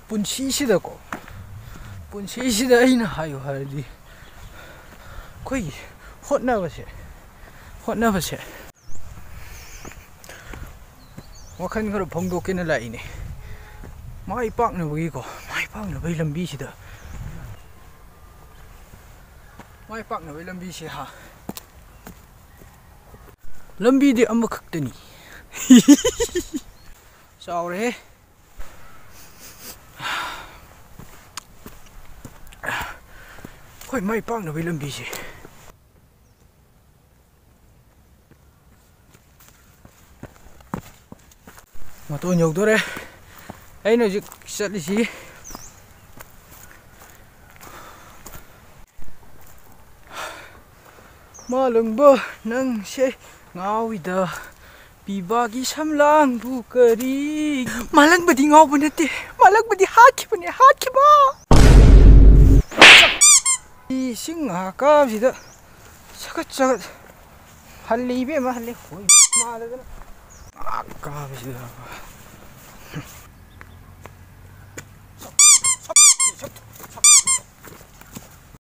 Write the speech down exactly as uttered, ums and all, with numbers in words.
ꯄꯨꯟꯁꯤꯁꯤꯗꯀꯣ, ꯄꯨꯟꯁꯤꯁꯤꯗ ꯑꯩꯅ ꯍꯥꯏꯌꯨ ꯍꯥꯏꯔꯗꯤ, ꯑꯩꯈꯣꯏꯒꯤ ꯍꯣꯠꯅꯕꯁꯦ, ꯍꯣꯠꯅꯕꯁꯦ, ꯋꯥꯈꯜ ꯈꯔ ꯐꯣꯡꯗꯣꯛꯀꯦꯅ ꯂꯥꯛꯏꯅꯦ꯫ ꯃꯥꯏ ꯄꯥꯛꯅꯕꯒꯤꯀꯣ, ꯃꯥꯏ ꯄꯥꯛꯅꯕꯒꯤ ꯂꯝꯕꯤꯁꯤꯗ, ꯃꯥꯏ ꯄꯥꯛꯅꯕꯒꯤ ꯂꯝꯕꯤꯁꯦ ꯍꯥ, ꯂꯝꯕꯤꯗꯤ ꯑꯃꯈꯛꯇꯅꯤ꯫ ꯆꯥꯎꯔꯦꯍꯦ꯫ ꯑꯩꯈꯣꯏ ꯃꯥꯏ ꯄꯥꯛꯅꯕꯒꯤ ꯂꯝꯕꯤꯁꯦ꯫ ꯃꯇꯣꯟ ꯌꯧꯗꯣꯔꯦ꯫ ꯑꯩꯅ ꯍꯧꯖꯤꯛ ꯆꯠꯂꯤꯁꯤ꯫ ꯃꯥꯂꯪꯕ ꯅꯪꯁꯦ ꯉꯥꯎꯏꯗ, ꯄꯤꯕꯥꯒꯤ ꯁꯝꯂꯥꯡꯕꯨ ꯀꯔꯤ? ꯃꯥꯂꯪꯕꯗꯤ ꯉꯥꯎꯕ ꯅꯠꯇꯦ, ꯃꯥꯂꯪꯕꯗꯤ ꯍꯥꯠꯈꯤꯕꯅꯦ, ꯍꯥꯠꯈꯤꯕ꯫ ꯏꯁꯤꯡ ꯉꯥꯏꯍꯥꯛ ꯀꯥꯕꯁꯤꯗ ꯁꯀꯠ ꯁꯀꯠ ꯍꯜꯂꯤ ꯏꯕꯦꯝꯃ, ꯍꯜꯂꯤ꯫ ꯍꯣꯏ ꯃꯥꯗꯗꯅ ꯉꯥꯏꯍꯥꯛ ꯀꯥꯕꯁꯤꯗ